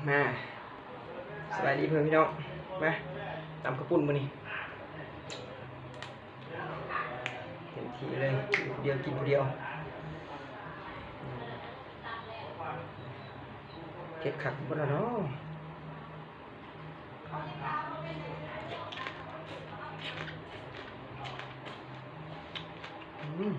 ມາ ສະບາຍດີເພື່ອນພີ່ນ້ອງ ມາ ຕຳເຂົ້າປຸ້ນມື້ນີ້ ເຕັມທີ່ເລີຍ ກິນຜູ້ດຽວ ກິນຜູ້ດຽວ ເຜັດຄັກບໍ່ລະເນາະ. ອືມ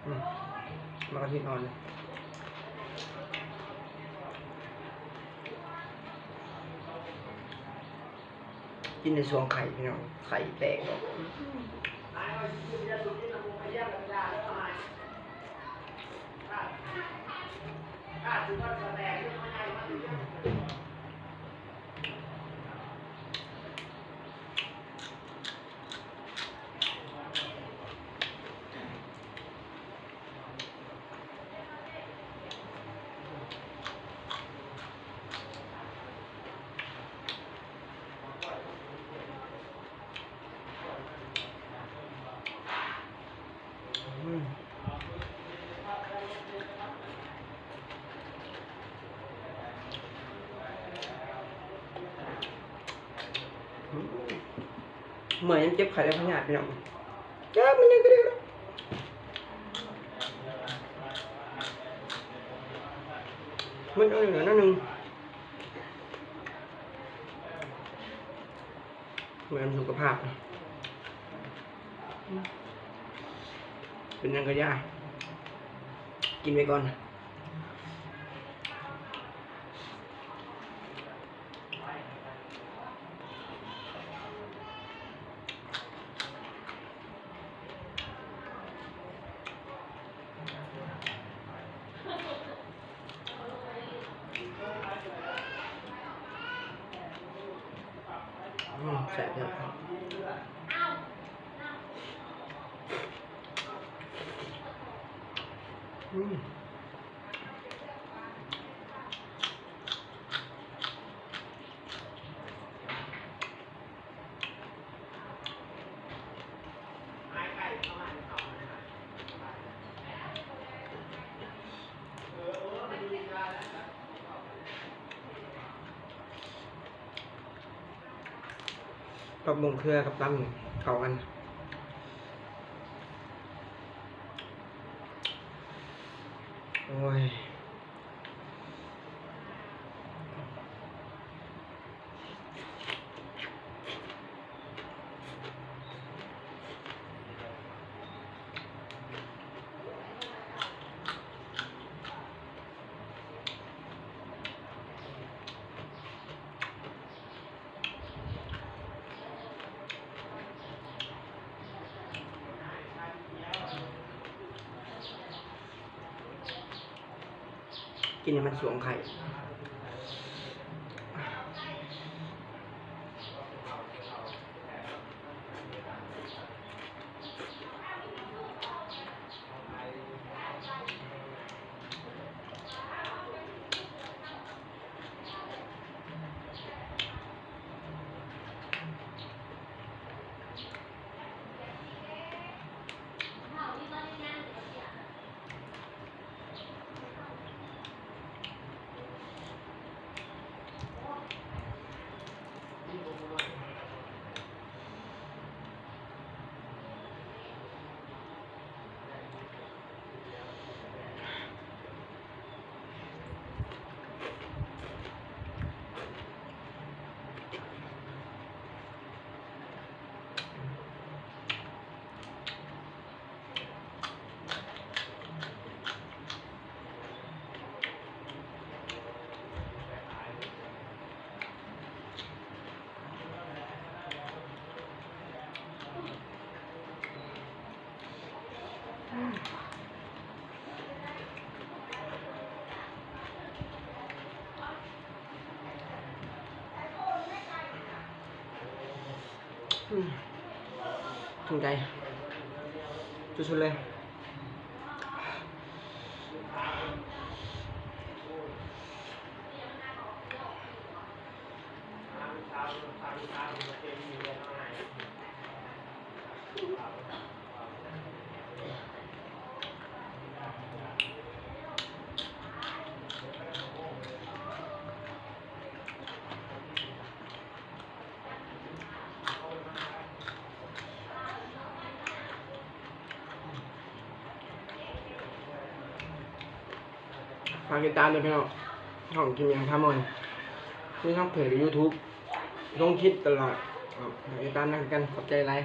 ອືມ ໝາກກະທິອ່ອນ. ກິນໃນຊ່ວງໄຂ່ພີ່ນ້ອງ ໄຂ່ແຕກອອກ. ອືມ ອືມ ເມື່ອຍຍັງເຈັບໄຂ້ໄດ້ພະຍາດພີ່ນ້ອງ ເຈັບມັນຍັງກະດິກ ມັນເອົາໜ້ອຍໜຶ່ງ ເພື່ອສຸຂະພາບ ເປັນຫຍັງກະຢ່າ ກິນໄວ້ກ່ອນ. ອືມ ແຊບເດີ ອືມ. ຜັກບົງເຄືອກັບຕຳເຂົ້າກັນ ໂອ້ຍ. ກິນໃຫ້ມັນສວງໄຂ່. ອືມ ຖືກໃຈສຸດໆເລີຍ. ອ ฝากติดตามด้วยพี่น้อง ช่องกินหยังพาม่วน มีทั้งเพจ YouTube ลงคลิปตลอด ครับ ฝากติดตามนำกัน ขอบใจหลาย